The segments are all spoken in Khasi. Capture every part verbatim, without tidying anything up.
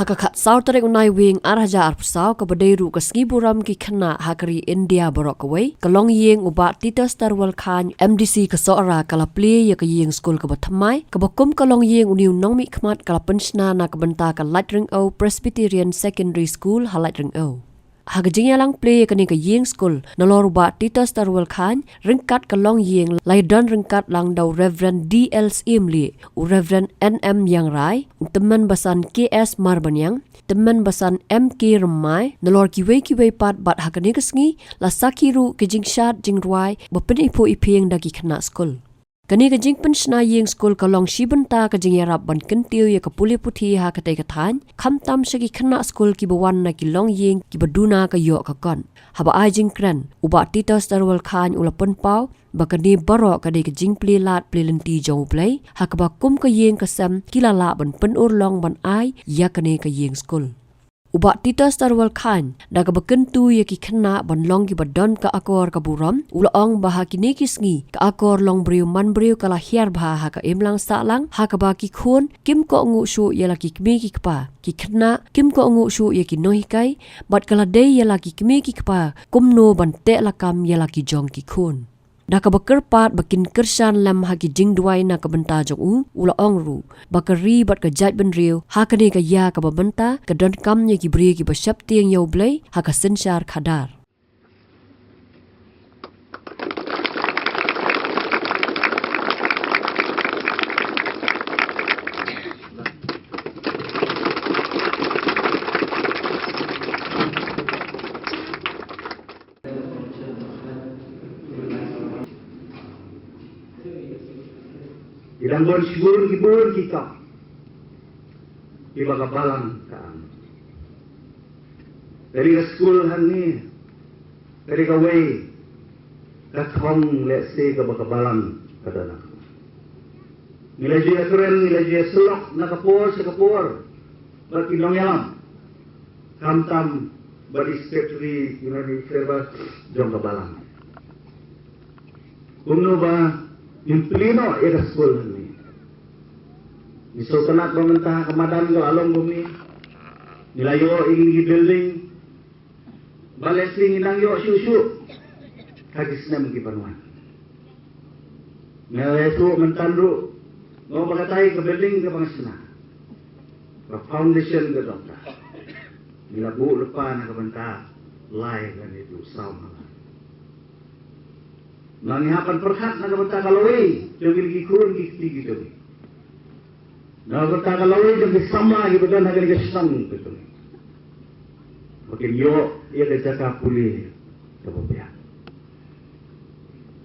Ka khatsaw tarik u Naiwieng ar hajar arphew saw, kaba dei ruh ka sngi burom ki khynnah ha ka ri India baroh kawei, ka longïing u Bah Titus Tarwal Chyne, M D C ka Sohra, ka la plie ïa ka ïing skul kaba thymmai, kaba kum ka longïing une u nongmihkhmat ka la pynshna na ka bynta ka Laitringew Presbyterian Secondary School ha Laitringew. Ha ka jingïalang plie ïa kane ka ïing skul, nalor u Bah Titus Tarwal Chyne, ryngkat ka longïing la ïadon ryngkat lang da u Reverend D L Syiemlieh, u Reverend N M Iangrai, u tymmen basan K S Marbaniang, tymmen basan M K Rymmai, nalor kiwei kiwei pat. Bad ha kane ka sngi la sakhi ruh ki jingshad jingrwai ba pyniphuh iphieng da ki khynnah skul. Kane ka jingpynshna ïing skul ka long shi bynta ka jingïarap ban kyntiew ïa ka pule puthi ha katei ka thaiñ, khamtam sha ki khynnah skul kiba wan na ki longïing kiba duna ka ïoh ka kot. Haba ai jingkren, u Bah Titus Tarwal Chyne u la pynpaw ba kane baroh ka dei ka jingplie lad plie lynti jong U Blei, ha kaba kum ka ïing ka sem ki la lah ban pynurlong ban ai ïa kane ka ïing skul. U Bah Titus Tarwal Chyne, da kaba kyntu ïa ki khynnah ban long kiba don ka akor ka burom, u la ong ba ha kine ki sngi ka akor long briew man briew ka la hiar bha ha ka imlang sahlang, ha kaba ki khun kim kohnguh shuh ïa la ki kmie ki kpa, ki khynnah kim kohnguh shuh ïa ki nonghikai, bad ka la dei ïa la ki kmie ki kpa kumno ban teh lakam ïa la ki jong ki khun. Da kaba kyrpad ba kin kyrshan lem ha ki jingduwai na ka bynta jong u, u la ong ruh ba ka ri bad ka jaitbynriew ha kane ka ïa kaba mynta ka donkam ïa ki briew kiba sheptieng ïa U Blei ha ka synshar khadar. Ki dang bun shibun ki bun ki kam kiba ka balang ka am. Ka dei ka skul hangne, ka dei kawei ka thong lehse kaba ka balang ka don. Ngi la ju ïakren, ngi la ju ïasyllok na ka por sha ka por bad ki nongïalam, khamtam bad i secretary, ïa ki nongïalam jong ka balang, kumno ba ngin plie noh ïa ka skul hangne. Ngi sngewtynnat ba mynta ka madan ka la long kumne, ngi la ïoh ïa kine ki building, ba lehse ngin nang ïoh shuh shuh ha ki snem ki ban wan. Nga la ïathuh mynta ruh, nga ong ba katai ka building kaba nga shna, ka foundation ka dong ka, ngi la buh lypa na ka bynta lai lane ruh saw malan. Nang hap ban pyrkhat na ka bynta ka lawei jong kine ki khun ki kti ki jong ngi, na ka bynta ka lawei jong ki samla kiba don ha kane ka shnong ka jong ngi, ba kin ïoh ïa ka jaka pule kaba biang.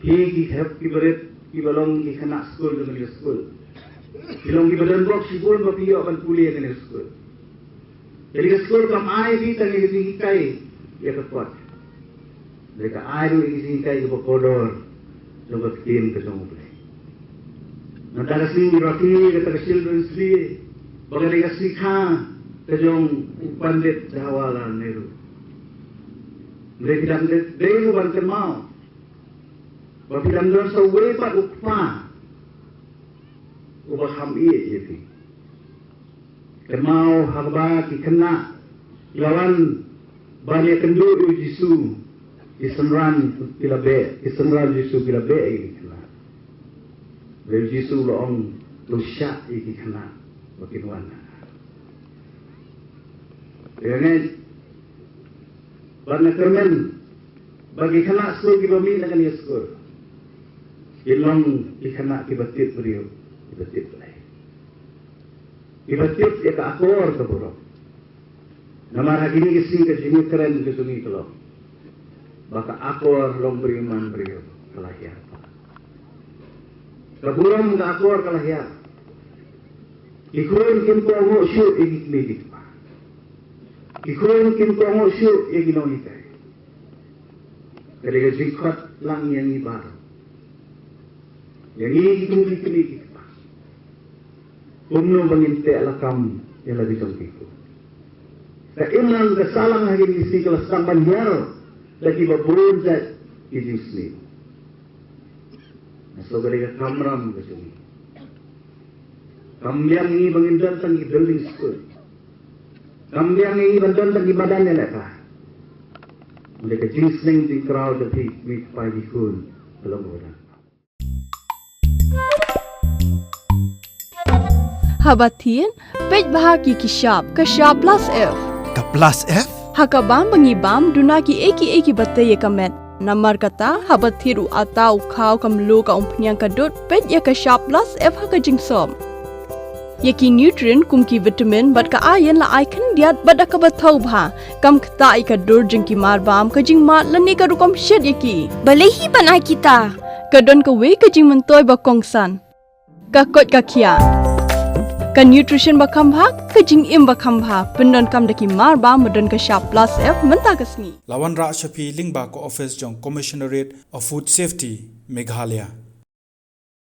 Phi ki hep ki barit kiba long ki khynnah skul jong kane ka skul, phi long kiba don bok shibun ba phi ïoh ban pule ïa kane ka skul. Kane ka skul kam ai phi tang ïa ka jinghikai ïa ka kot, hynrei ka ai ruh ïa ka jinghikai kaba kordor jong ka ktien ka jong U Blei. Mynta ka sngi ngi rati kata ka Children's Day ba ka dei ka sngi kha ka jong u Pandit Jawaharlal Nehru. Hynrei phi dang dei ruh ban kynmaw ba phi dang don sa uwei pat u kpa uba kham ïeit ïa phi. Kynmaw ha kaba ki khynnah ki la wan ban ïakynduh ïa u Jisu, ki synran ki la beh, ki synran Jisu ki la beh ïa ki khynnah. Hynrei u Jisu u la ong, to shah ïa ki khynnah ba kin wan. Te nga ngeit bad nga kyrmen ba ki khynnah skul kiba mih na kane ka skul kin long ki khynnah kiba tip briew, kiba tip Blei, kiba tip ïa ka akor ka burom. Namar ha kine ki sngi ka jingïakren ka jong ngi ka long ba ka akor longbriew manbriew ka la hiar. Ka burom ka akor ka la hiar. Ki khun kim kohnguh shuh ïa ki kmie ki kpa. Ki khun kim kohnguh shuh ïa ki nonghikai. Ka dei ka jingkhot lang ïa ngi baroh, ïa ngi ki kmie ki kmie ki kpa, kumno ba ngin teh lakam ïa la ki jong ki khun. Ka imlang ka sahlang ha kine ki sngi ka la sdang ban hiar da kiba bun jait ki jingsniew. Nga sngew ka dei ka kamram ka jong ngi. Kam biang ngi ba ngin don tang ki building school. Kam biang ïa ngi ban don tang ki madan ïalehkai. Hynrei ka jingsneng jingkraw jong phi, ki kmie ki kpa ki khun, ka long kaba don. Haba thied, peit bha ïa ki shap, ka shap plus F. Ka plus F? Ha ka bam ba ngi bam, duna kiei kiei kiba tei ïa ka met. Namar kata, haba thied u atta, u khaw, ka mluh, ka umphniang, ka dud, peit ïa ka shap plus F ha ka jingsop. Ïa ki nutrient kum ki vitamin bad ka iron la ai khyndiat bad da kaba thaw bha. Kam ktah ïa ka dur jong ki marbam, ka jingmad lane ka rukom shet ïa ki. Balei hi ban ai kita? Ka don kawei ka jingmyntoi ba kongsan. Ka koit ka khiah. Ka nutrition ba kham bha, ka jingim ba kham bha. Pyndonkam da ki marbam ba don ka shap plus F mynta ka sngi. La wanrah sha phi lyngba ka office jong Commissionerate of Food Safety, Meghalaya.